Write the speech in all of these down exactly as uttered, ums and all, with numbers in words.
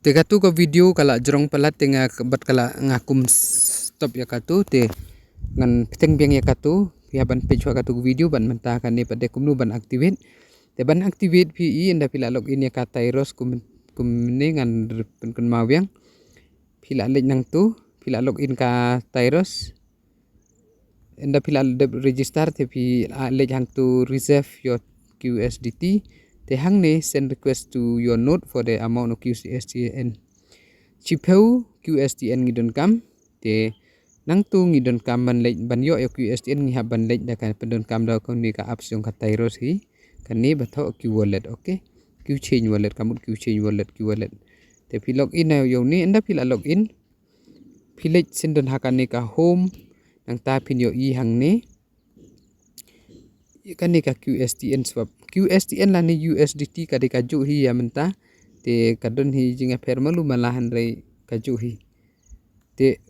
Te katu ka video ka la jrong palat te nga bad ka la nga kum stop ïa katu te ngan pteng biang ïa katu, ïa ban peit shuwa katu ka video ban mynta kane pat de kumno ban activate. Te ban activate phi i ynda phi la log in ïa ka Tyros kum, kumne ngan pynkynmaw biang. Phi la leit nangtu, phi la log in ka Tyros. Ynda phi la dep register te phi la leit hangtu reserve your Q S D T. Te hangne send request to your node for the amount of Q S D N. Shiphew Q S D N ngi donkam. Te nangtu ngi donkam ban leit ban ïoh ïa Q S D N ngi hap ban leit da ka pyndonkam da kane ka apps jong ka Tyros hi. Kane ba thoh Q wallet, okay. Q chain wallet, ka mut Q chain wallet, Q wallet. Te phi log in na ïa une, ynda phi la log in. Phi leit shen don ha kane ka home, nangta phin ïohi hangne. Kane ka Q S D N swap. Q S D N lane U S D T ka dei kajuh hi ïa mynta. Te ka don hi jingïapher malu mala hynrei kajuh hi. Te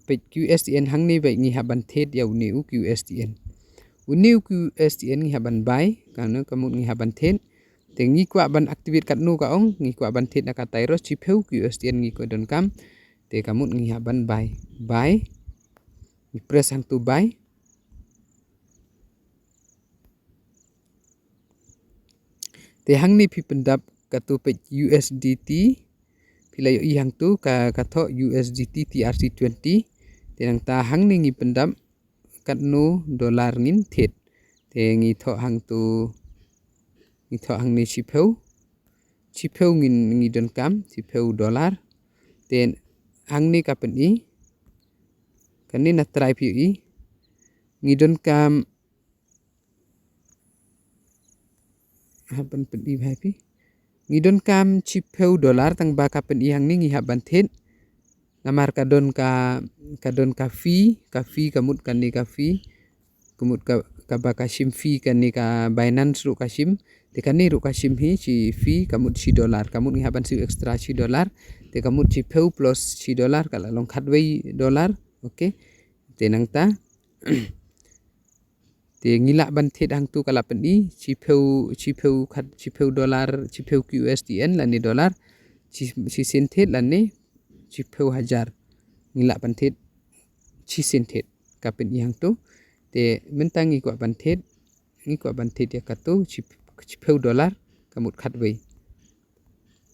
peit Q S D N hangne ba ngi hap ban thied ïa une u Q S D N. Une u Q S D N ngi hap ban buy, kane ka mut ngi hap ban thied. Te ngi kwah ban activate katno ka ong, ngi kwah ban thied na ka Tyros shiphew Q S D N ngi kwah donkam. Te ka mut ngi hap ban buy. Buy. Ngi press hangtu buy. Te hangne phi pyndap katu peit U S D T, phi la ïohi hangtu ka, ka thoh U S D T T R C twenty. Te nangta hangne ngi pyndap katno dollar ngin thied. Te ngi thoh hangtu, ngi thoh hangne shiphew. Shiphew ngin, ngi donkam, shiphew dollar. Te hangne ka pyni. Kane na trai phi ïohi. Ngi donkam, hap ban pyni bha phi. Ngi donkam shiphew dollar tang ba ka pyni hangne ngi hap ban thied. Namar ka don ka, ka don ka fee, ka fee ka mut kane ka fee. Ka mut ka, kaba ka shim fee kane ka Binance ruh ka shim. Te kane ruh ka shim hi shi fee ka mut shi dollar. Ka mut ngi hap ban siew extra shi dollar. Te ka mut shiphew plus shi dollar ka la long khatwei dollar. Okay. Te nangta. Te ngi lah ban thied hangtu ka la pyni, shiphew, shiphew khat, shiphew dollar, shiphew Q S D N lane dollar, shi, shisien thied lane, shiphew hajar. Ngi lah ban thied, shisien thied, ka pyni hangtu. Te mynta ngi kwah ban thied, ngi kwah ban thied ïa katu, shi, shiphew dollar, ka mut khatwei.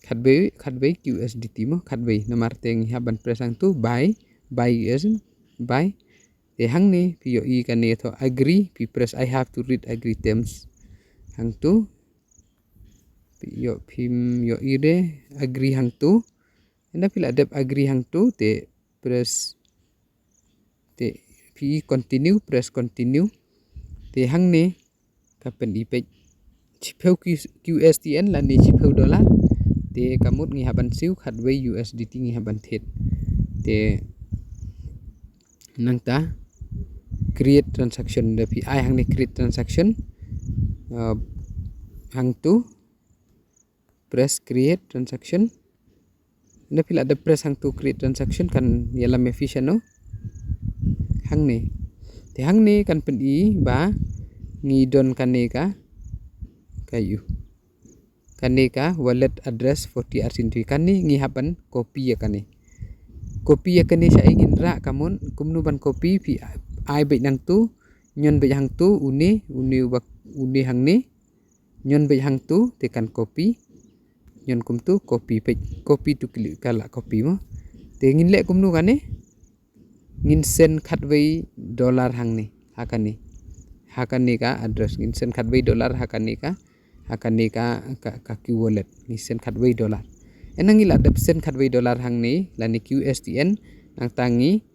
Khatwei, khatwei Q S D T mo, khatwei. Namar te ngi hap ban press hangtu, buy, buy U S, buy. Te hangne, phi ïohi kane thoh agree, phi press I have to read agree terms. Hangtu, phi ïoh, phim ïohi de, agree hangtu. Ynda phi la dep agree hangtu, te press, te phi continue, press continue. Te hangne, ka pyni peit. Shiphew Q-, Q S D N lane shiphew dollar. Te ka mut ngi hap ban siew khatwei U S D T ngi hap ban thied. Te nangta create transaction da phi ai hangne create transaction. Uh, hangtu press create transaction. Ynda phi la dep press hangtu create transaction kan ïalam ïa phi shano. Hangne. Te hangne kan pyni ba ngi don kane ka, ka ïu. Kane ka wallet address forty R C N T. Kane ngi hap ban copy ïa kane. Copy ïa kane sha ïa ngin rah ka mut kumno ban copy phi ai beit nangtu, ñion beit hangtu, une, une bak, une hangne. Ñion beit hangtu, te kan copy. Ñion kumtu, copy peit, copy tu klik ka la copy mo. Te ngin leh kumno kane? Ngin send khatwei dollar hangne, ha kane. Ha kane ka address, ngin send khatwei dollar ha kane ka, ha kane ka, ka, ka Q wallet. Ngin send khatwei dollar. Ynda ngi la dep send khatwei dollar hangne, lane Q S D N, nangta ngi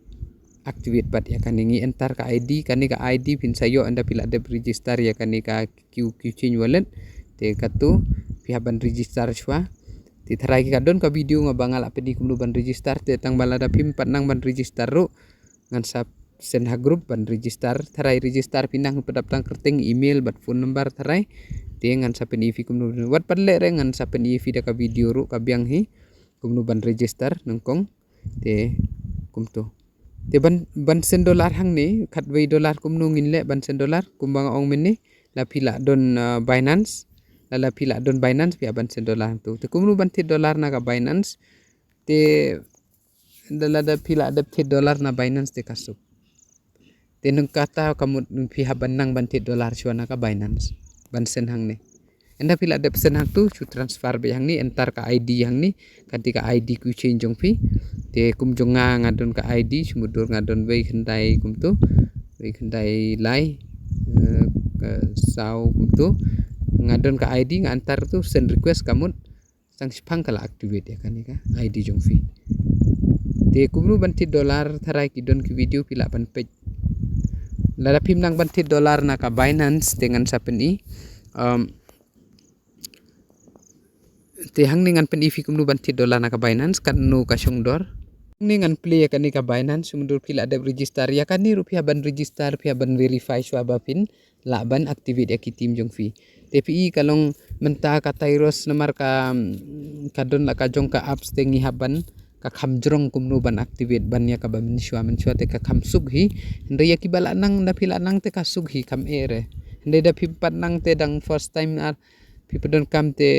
activate pat ïa kane ngi enter ka I D, kane ka I D phin sa ïoh ynda phi la dep register ïa kane ka Q, Q Chain wallet. Te katu phi hap ban register shuwa. Te tharai ki ka don ka video nga ba nga la pyni kumno ban register te tang ba lada phim pat nang ban register ruh ngan sa send ha group ban register. Tharai register phi nang pdap tang kyrteng email bad phone number tharai. Te ngan sa pyni phi kumno wat pat leh re ngan sa pyni phi da ka video ruh ka biang hi. Kumno ban register nyngkong. Te kumtu. Te ban, ban send dollar hangne, khatwei dollar kumno ngin leh ban send dollar, kumba nga ong mynne, la phi la don, uh, Binance, la, la phi la don Binance phi hap ban send dollar hangtu. Te kumno ban thied dollar na ka Binance, Te da lada phi la dep thied dollar na Binance te ka suk. Te nang kata ka mut nang phi hap ban nang ban thied dollar shuwa na ka Binance ban send hangne. Ynda phi la dep send hangtu, shu transfer beit hangne, enter ka I D hangne, kati ka I D ku change jong phi. Te kum jong nga, nga don ka I D, shu mutdur nga don wei khyndai kumtu, wei khyndai lai, eh, ka saw kumtu. Nga don ka I D, nga enter tu, send request ka mut, tang shipang ka la activate ïa kane ka I D jong phi. Te kumno ban thied dollar, tharai ki don ki video phi lah ban peit. Lada phim nang ban thied dollar na ka Binance te ngan sa pyni. Um, te hangne ngan pyni phi kumno ban thied dollar na ka Binance, katno ka shong dor. Hangne ngan plie ïa kane ka Binance, shu mutdur phi la dep register ïa kane ruh phi hap ban register, phi hap ban verify shuwa ba phin lah ban activate ïa ki team jong phi. Te phi i ka long mynta ka Tyros namar ka, mm, ka don la ka jong ka apps te ngi hap ban ka kham jrong kumno ban activate ban ïa kaba mynshuwa mynshuwa te ka kham suk hi. Hynrei ïa kiba la nang, da phi la nang te ka suk hi kham eh re. Hynrei da phi pat nang te dang first time ar phi pyndonkam te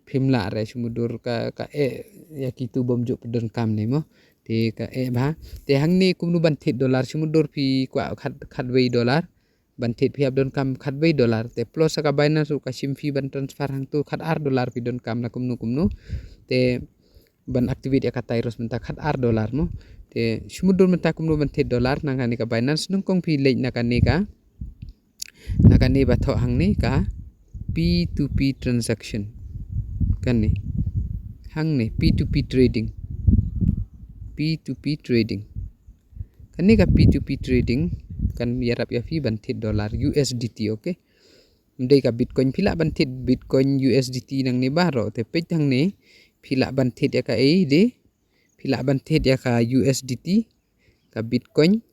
phim lah re, shu mutdur ka, ka eh ïa kitu bym ju pyndonkam ne mo. Te ka eh bha. Te hangne kumno ban thied dollar, shu mutdur phi kwah khat, khatwei dollar ban thied, phi hap donkam khatwei dollar. Te plus ka Binance ruh ka shim phi ban transfer hangtu khatar dollar phi donkam na kumno kumno. Te ban activate ïa ka Tyros mynta khatar dollar mo. Te shu mutdur mynta kumno ban thied dollar na kane ka Binance, nyngkong phi leit na kane ka, na kane ba thoh hangne ka P two P transaction. Kane. Hangne P two P trading. P two P trading. Kane ka P two P trading kan ïarap ïa phi ban thied dollar U S D T, okay? Ym dei ka Bitcoin, phi lah ban thied Bitcoin U S D T nangne baroh, te peit hangne phi lah ban thied ïa ka ei de, phi lah ban thied ïa ka U S D T, ka Bitcoin,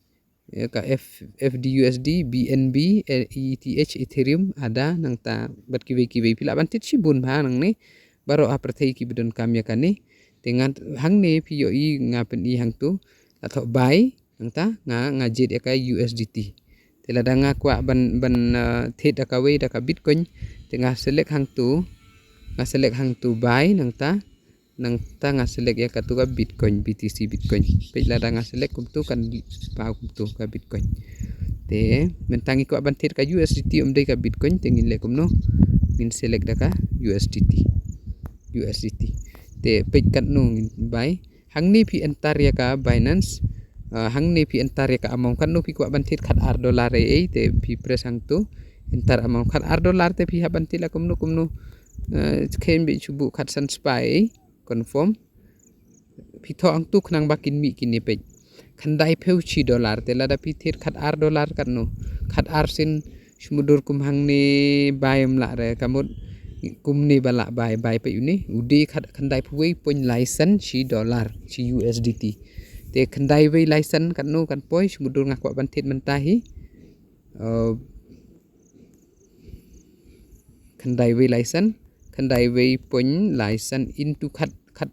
ïa ka F, F D U S D, B N B, E T H, Ethereum, A D A, nangta bad kiwei kiwei phi lah ban thied shibun bha nangne. Baroh ha pyrthei kiba donkam ïa kane. Te ngan hangne phi ïohi nga pyni hangtu. La thoh buy, nangta nga, nga jied ïa ka U S D T. Te lada nga kwah ban, ban, uh, thied da kawei da ka Bitcoin. Te nga select hangtu, nga select hangtu buy, nangta, nangta nga select ïa katu ka Bitcoin, B T C Bitcoin. Peit lada nga select kumtu kan paw kumtu ka Bitcoin. Te mynta ngi kwah ban thied ka U S D T, ym dei ka Bitcoin, te ngin leh kumno? Ngin select da ka U S D T. U S D T. Te peit katno ngin buy. Hangne phi enter ïa ka Binance. Ah, hangne phi enter ïa ka amount, katno phi kwah ban thied, khatar dollar ei ei, te phi press hangtu enter amount, khatar dollar, te phi hap ban thied la kumno kumno. Ah, khein beit shu buh khatsan spah ei, confirm. Phi thoh hangtu khnang ba kin mih kine, peit. Khyndaiphew shi dollar, te lada phi thied khatar dollar katno? Khatar sien, shu mutdur kum hangne buy ym lah re, ka mut kumne ba lah buy, buy peit une, u dei khat, khyndaiphew wei point lai san shi dollar, shi U S D T. Te khyndaiphew wei lai san katno kan poi, shu mutdur nga kwah ban thied mynta hi. Uh, khyndaiphew wei lai san, khyndaiphew wei point lai san into khat, khat,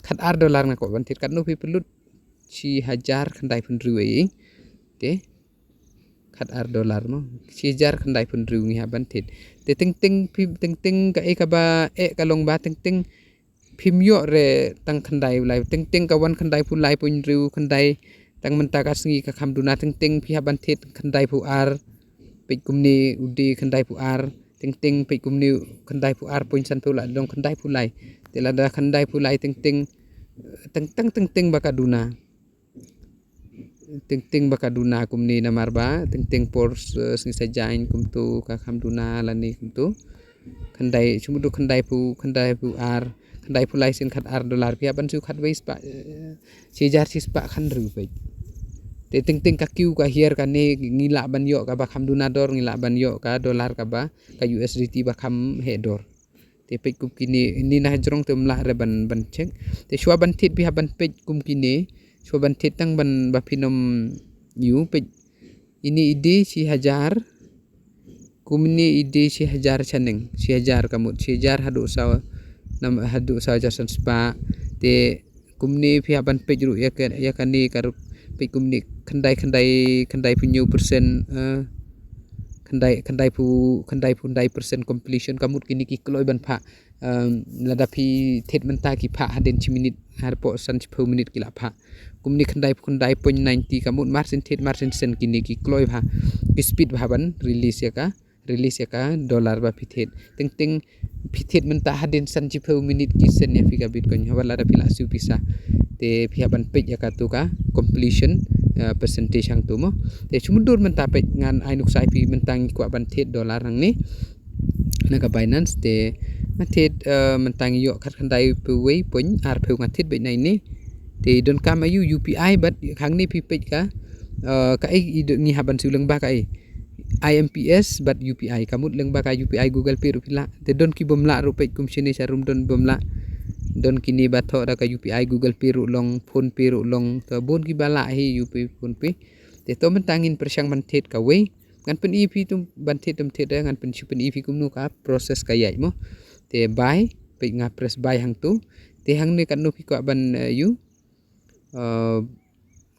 khatar dollar nga kwah ban thied, katno phi pynlut? Shi hajar khyndaiphew hynriew ei. Te khatar dollar mo. Shi hajar khyndaiphew hynriew ngi hap ban thied. Te teng teng phi, teng teng ka ei kaba eh ka long ba teng teng phim ïoh re tang khyndai lai. Teng teng ka wan khyndaiphew lai point hynriew, khyndai, tang mynta ka sngi ka kham duna, teng teng phi hap ban thied khyndaiphew ar. Peit kumne u dei khyndaiphew ar. Teng teng peit kumne khyndaiphew ar point sanphew, la long khyndaiphew lai. Te lada khyndaiphew lai teng teng, teng teng, teng teng ba ka duna. Teng teng ba ka duna kumne namar ba teng teng por, eh, sngi Saitjaiñ kumtu ka kham duna lane kumtu. Khyndai, shu mutdur khyndaiphew, khyndaiphew ar, khyndaiphew lai sien khatar dollar, phi hap ban siew khatwei spah, eh, shi hajar shi spah khathynriew, peit. Te teng teng ka kiew ka hiar kane, ngi lah ban ïoh kaba kham duna dor, ngi lah ban ïoh ka dollar kaba, ka U S D T ba kham heh dor. Te peit kum kine, ine na hajrong te ym lah re ban, ban check. Te shuwa ban thied phi hap ban peit kum kine. Shuwa ban thied tang ban ba phin ym ïoh, peit. Ine i dei shi hajar. Kumne i dei shi hajar shaneng, shi hajar ka mut, shi hajar haduh saw, nam, haduh saw hajar san spah. Te kumne phi hap ban peit ruh ïa ka, ïa kane ka ruh, peit kumne khyndai, khyndai, khyndaiphew hynñiew percent, eh, khyndai, khyndai phew, khyndai phew khyndai percent completion, ka mut kine ki kloi ban phah. Um, lada phi thied mynta ki phah hadien shi minit, hapoh san shiphew minit ki la phah. Kumne khyndai, khyndai point ninety ka mut margin thied, margin send kine ki kloi bha. Ki speed bha ban release ïa ka, release ïa ka dollar ba phi thied. Teng teng phi thied mynta hadien san shiphew minit ki send ïa phi ka Bitcoin. Haba lada phi la siew pisa, te phi hap ban peit ïa katu ka completion, uh, percentage hangtu mo. Te shu mutdur mynta peit, ngan ai nuksa ïa phi mynta ngi kwah ban thied dollar hangne na ka Binance, te nga thied, uh, mynta ngi ïoh khatkhyndai phew wei point arphew, nga thied beit na ine. Te donkam aïu? U P I bad hangne phi peit ka, uh, kaei ngi hap ban siew lyngba kaei? I M P S bad U P I. Ka mut lyngba ka U P I Google Pay ruh phi lah. Te don ki bym lah ruh, peit kum shane sharum don bym lah. Don kine ba thoh da ka U P I Google Pay ruh long, PhonePe ruh long. Te bun ki ba lah hi U P I, PhonePe. Te to mynta ngin pyrshang ban thied kawei. Ngan pyni ïa phi to ban thied, to thied, ngan pyni, shu pyni ïa phi kumno ka process ka ïaid mo. Te buy, peit nga press buy hangtu. Te hangne katno phi kwah ban, uh, ïoh. Uh,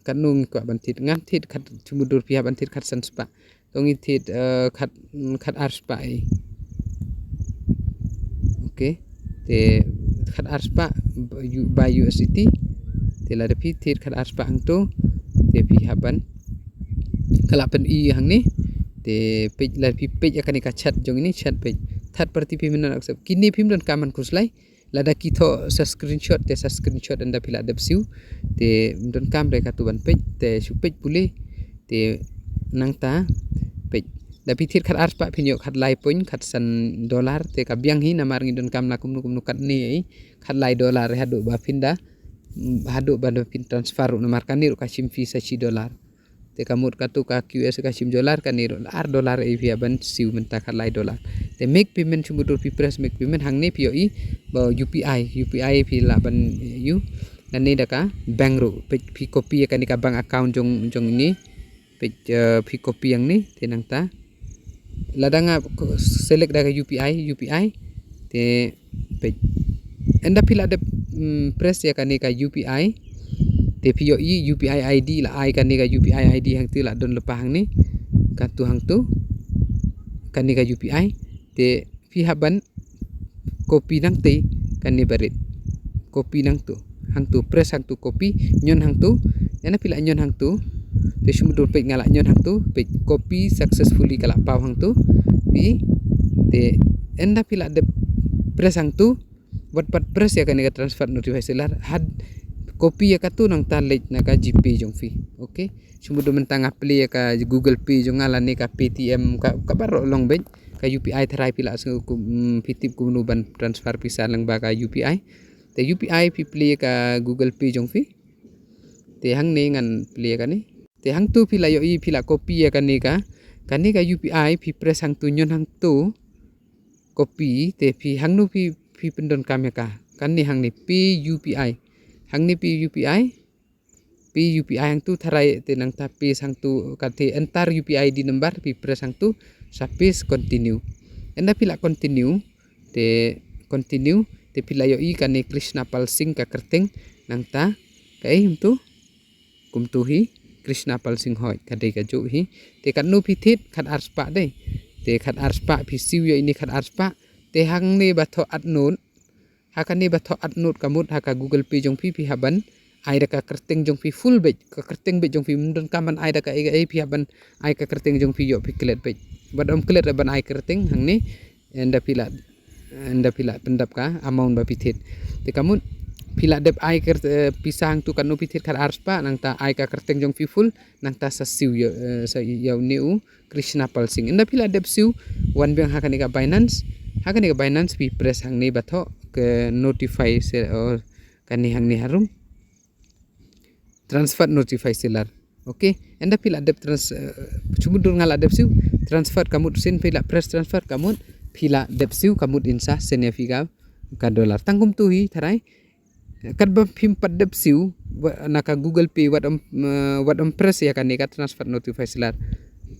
katno ngi kwah ban thied? Ngan thied khat, shu mutdur phi hap ban thied khatsan spah. To ngi thied, uh, khat, mm, khatar spah ei. Okay. Te khatar spah, ba-, U-, buy U S D T. Te lada phi thied khatar spah hangtu, te phi hap ban, ka la pyni hangne. Te peit, lada phi peit ïa kane ka chat jong ine, chat peit. Third party payment not accept. Kine phim donkam ban khuslai. Lada ki thoh sa screenshot, te sa screenshot ynda phi la dep siew. Te ym donkam re katu ban peit, te shu peit pule. Te nangta peit. Da phi thied khatar spah phin ïoh khatlai point khatsan dollar, te ka biang hi namar ngi donkam na kumno kumno katne ei. Khatlai dollar haduh ba phin da, mm, haduh ba da phin transfer ruh, namar kane ruh ka shim fee sa shi dollar. Te ka mut katu ka Q S ka shim dollar, kane ruh ar dollar ei phi hap ban siew mynta khatlai dollar. Te make payment, shu mutdur phi press make payment hangne phi ïohi ba U P I, U P I phi lah ban ïoh. Kane da ka bank ruh, peit phi copy ïa kane ka bank account jong, jong ine. Peit, uh, phi copy hangne, te nangta. Lada nga ko-, select da ka U P I, U P I. Te peit. Ynda phi la dep, mm, press ïa kane ka U P I. Te phi ïohi U P I I D, la ai kane ka U P I I D hangtu, la don lypa hangne. Katu hangtu. Kane ka U P I. Te phi hap ban copy nangtei kane barit. Copy nangtu. Hangtu, press hangtu copy, ñion hangtu. Ynda phi la ñion hangtu. Te shu mutdur peit nga la ñion hangtu. Peit copy successfully, ka la paw hangtu. Phi, te ynda phi la dep press hangtu. Wat pat press ïa kane ka transfer notify seller. Hap copy ïa katu nangta leit na ka GPay jong phi. Okay. Shu mutdur mynta nga plie ïa ka Google Pay jong nga lane ka Paytm, ka, ka baroh long beit. Ka U P I tharai phi la sngew kum, mm, phi tip kumno ban transfer pisa lyngba ka U P I. Te U P I phi plie ïa ka Google Pay jong phi. Te hangne ngan plie ïa kane. Te hangtu phi la ïohi phi la copy ïa kane ka, kane ka U P I phi press hangtu, ñion hangtu. Copy, te phi hangno phi, phi pyndonkam ïa ka. Kane hangne pay U P I. Hangne pay U P I. Pay U P I hangtu tharai, te nangta paste hangtu, ka te enter U P I I D number, phi press hangtu, sa paste continue. Ynda phi la continue, te continue, te phi la ïohi kane Krishna Pal Singh ka kyrteng, nangta, kaei kumtu, kumtu hi, Krishna Pal Singh Hoid, ka dei kajuh hi. Te katno phi thied, khatar spah dei. Te khatar spah phi siew ïa ine khatar spah, te hangne ba thoh add note, ha kane ba thoh add note ka mut ha ka Google Pay jong phi, phi hap ban ai da ka kyrteng jong phi full beit, ka kyrteng beit jong phi, ym donkam ban ai da kaei kaei, phi hap ban ai ka kyrteng jong phi, ïoh phi klet beit. Bad ym klet re ban ai kyrteng hangne, ynda phi la, ynda phi la pyndap ka amount ba phi thied. Te ka mut phi la dep ai kyrt-, eh, pisa hangtu katno phi thied, khatar spah, nangta ai ka kyrteng jong phi full, nangta sa siew ïa, eh, sa ïa une u Krishna Pal Singh. Ynda phi la dep siew, wan biang ha kane ka Binance. Ha kane ka Binance phi press hangne ba thoh ka notify se-, oh, kane hangne harum. Transfer notify seller. Okay. Ynda phi la dep trans-, eh, shu mutdur nga la dep siew. Transfer ka mut sien, phi la press transfer ka mut phi la dep siew, ka mut in sa send ïa phi ka, ka dollar. Tang kumtu hi tharai. Katba phim pat dep siew, wa-, na ka Google Pay, wat ym, eh, wat ym press ïa kane ka transfer notify seller.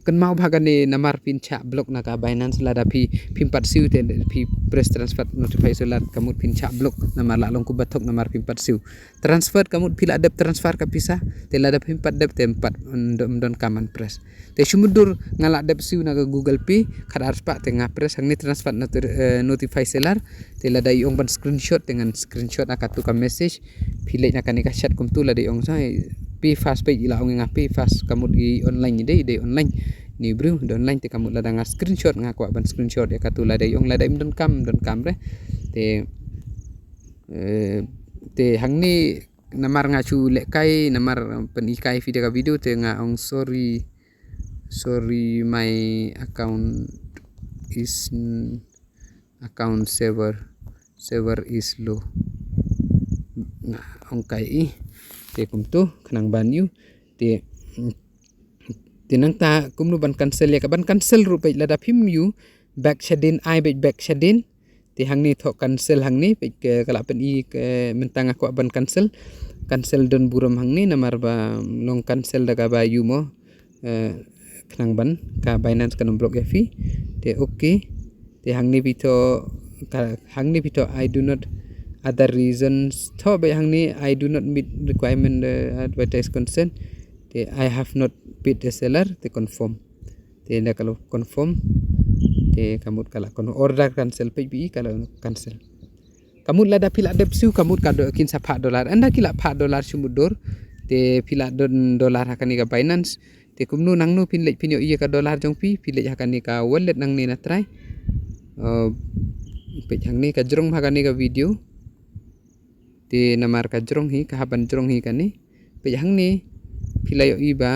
kynmaw bha kane namar phin shah block na ka Binance lada phi phim pat siew te phi press transfer notify seller ka mut phin shah block namar la long kumba thok namar phim pat siew. Transfer ka mut phi la dep transfer ka pisa te lada phim pat dep te ym pat ym don, ym don kam ban press. Te shu mutdur nga la dep siew na ka Google Pay khatar spah te nga press hangne transfer noti-, eh, notify seller. Te lada i ong ban screenshot te ngan screenshot na katu ka message. Phi leit na kane ka chat kumtu lada i ong sa, eh, pay fast pay i la ong nga pay fast ka mut i online i dei, i dei online. Ni briew dei online te ka mut lada nga screenshot nga kwah ban screenshot ïa katu lada i ong lada im don kam, im don kam re. Te, eh, te hangne namar nga shu lehkai namar pyni kai phi da ka video te nga ong sorry, sorry my account is account server, server is low. Nga ong kai i te kumtu khnang ban ïoh te, te nangta kumno ban cancel ïa ka, ban cancel ruh peit lada phim ïoh back shadien, ai beit back shadien. Te hangne thoh cancel hangne peit ka la pyni mynta nga kwah ban cancel. Cancel don burom hangne namar ba long cancel da kaba ïoh mo, eh, khnang ban ka Binance kan ym block ïa phi. Te okay. Te hangne phi thoh ka, hangne phi thoh I do not, other reasons thoh beit hangne I do not meet requirement, eh, advertise consent. Te I have not paid the seller te confirm. Te nda ka la confirm. Te ka mut ka la order cancel peit phi ka la cancel. Ka mut lada phi la dep siew ka mut ka do kin sa phah dollar. Ynda ki la phah dollar shu mutdur. Te phi la don dollar ha kane ka Binance. Te kumno nangno phin leit phin ïoh ïa ka dollar jong phi, phi leit ha kane ka wallet nangne na trai. Eh, peit hangne ka jrong ha kane ka video. Te namar ka jrong hi, ka hap ban jrong hi kane. Peit hangne phi la ïoh i ba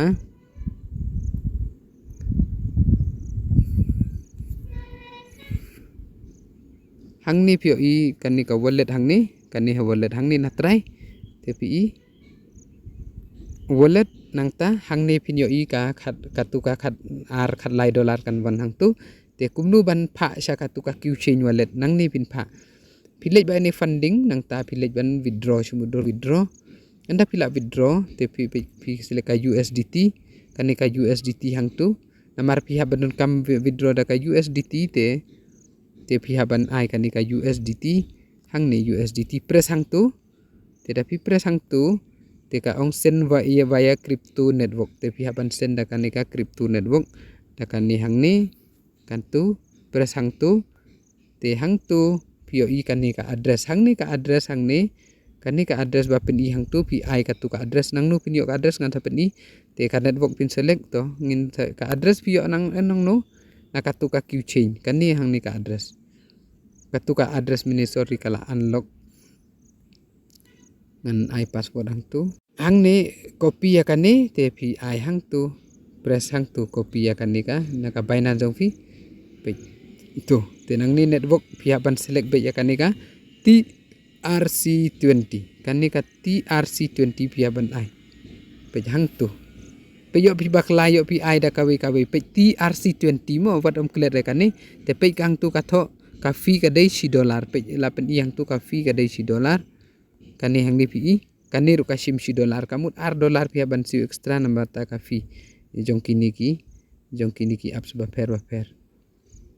hangne phi ïoh i kane ka wallet hangne, kane ha wallet hangne na trai. Te phi i wallet nangta hangne phin ïoh i ka khat, katu ka khat ar khat lai dollar kan wan hangtu. Te kumno ban phah sha katu ka Qchange wallet nangne phin phah. Phi leit ba ine funding nangta phi leit ban withdraw shu mutdur withdraw. Ynda phi la withdraw te phi, phi, phi select ka U S D T, kane ka U S D T hangtu. Namar phi hap ban don kam wi-, withdraw da ka U S D T te, te phi hap ban ai kane ka U S D T hangne U S D T press hangtu. Te da phi press hangtu te ka ong send via, via crypto network te phi hap ban send da kane ka crypto network da kane hangne. Kan tu press hangtu. Te hangtu phi ïoh i kane ka address hangne, ka address hangne. Kane ka address ba pyni hangtu phi ai katu ka address, nangno phin ïoh ka address ngan sa pyni. Te ka network phin select to ngin sa, ka address phi ïoh nang, eh, nangno na katu ka Qchange. Kane hangne ka address. Katu ka address mynne sorry ka la unlock. Ngan ai password hangtu. Hangne copy ïa kane te phi ai hangtu. Press hangtu copy ïa kane ka na ka Binance jong phi. Peit. Ito te nangne network phi hap ban select beit ïa kane ka T R C twenty. Kane ka T R C twenty phi hap ban ai. Peit hangtu. Peit ïoh phi bakla ïoh phi ai da kawei kawei. Peit T R C twenty mo wat ym klet re kane. Te peit ka hangtu ka thoh ka fee ka dei shi dollar. Peit la pyni hangtu ka fee ka dei shi dollar. Kane hangne phi i, kane ruh ka shim shi dollar, ka mut ar dollar phi hap ban siew extra namar ta ka fee. Jong kine ki, jong kine ki apps bapher bapher.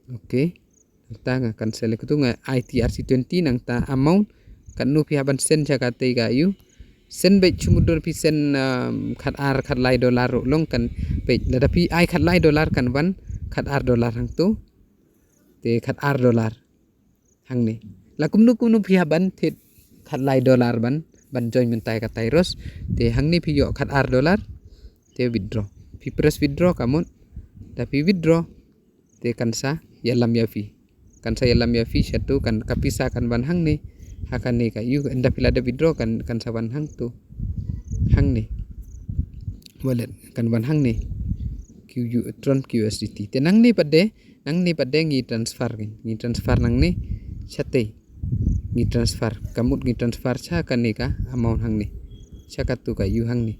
Okay. Nangta nga cancel ïa katu nga ai T R C twenty nangta amount. Katno phi hap ban send sha katei ka ïoh. Send beit shu mutdur phi send, um, khat ar khat lai dollar ruh long kan peit. Lada phi ai khat lai dollar kan wan khat ar dollar hangtu. Te khat ar dollar. Hangne. La kumno kumno phi hap ban thied khat lai dollar ban, ban join mynta ïa ka Tyros. Te hangne phi ïoh khat ar dollar. Te withdraw. Phi press withdraw ka mut. Da phi withdraw. Te kan sa ïalam ïa phi. Kan sa ïalam ïa phi shatu kan ka pisa kan wan hangne. Ha kane ka ïoh ynda phi la da withdraw kan, kan sa wan hangtu. Hangne. Wallet kan wan hangne. Q U Tron Q S D T. Te nangne pat de Nangne pat de ngi transfer ngi, ngi transfer nangne. Shatei. Ngi transfer. Ka mut ngi transfer sha kane ka amount hangne. Sha katu ka ïoh hangne.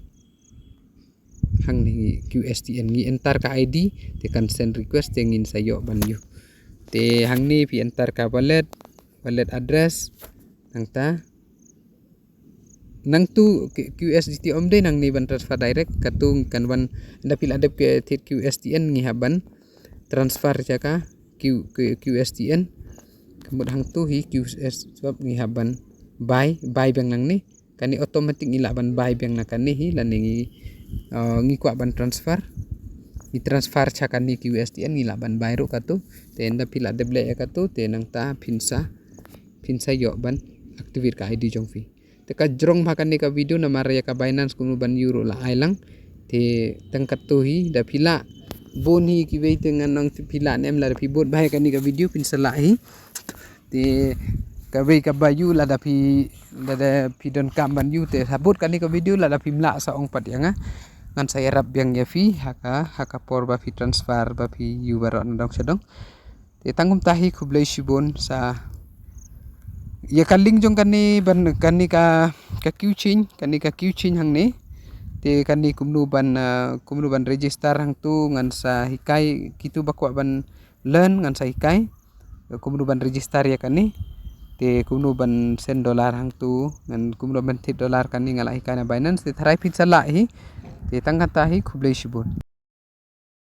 Hangne ngi Q S T N ngi enter ka I D, te kan send request te ngin sa ïoh ban ïoh. Te hangne phi enter ka wallet, wallet address, nangta nangtu Q-, QSDT ym dei nangne ban transfer direct, katu kan wan, ynda phi la dep ka thied QSTN ngi hap ban transfer sha ka Q, Q, QSTN. Ka mut hangtu hi QSSwap ngi hap ban buy, buy biang nangne. Kane automatic ngi lah ban buy biang na kane hi, lane ngi, uh, ngi kwah ban transfer. Ngi transfer sha kane QSTN ngi lah ban buy ruh katu. Te ynda phi la dep leh ïa katu, te nangta phin sa, phin sa ïoh ban activate ka ID jong phi. Te ka jrong bha kane ka video, namar ïa ka Binance kumno ban ïoh ruh la ai lang. Te tang katu hi, da phi lah. Bun hi kiwei te ngan ong phi lah ne em, lada phi bud bha ïa kane ka video phin sa lah hi. Te kawei kaba ïoh lada phi, lada phi donkam ban ïoh te sa bud kane ka video, lada phim lah sa ong pat ïa nga. Ngan sa ïarap biang ïa phi ha ka, ha ka por ba phi transfer, ba phi ïoh baroh na dong sha dong. Te tang kumta hi, khublei shibun. Sa ïa ka link jong kane ban, kane ka, ka Qchange, kane ka Qchange hangne. Te kane kumno ban, uh, kumno ban register hangtu, ngan sa hikai, kitu ba kwah ban learn ngan sa hikai kumno ban register ïa kane. Te kumno ban send dollar hangtu, ngan kumno ban thied dollar, kane nga la hikai na Binance. Te tharai phin sa lah hi. Te tang kata hi, khublei shibun.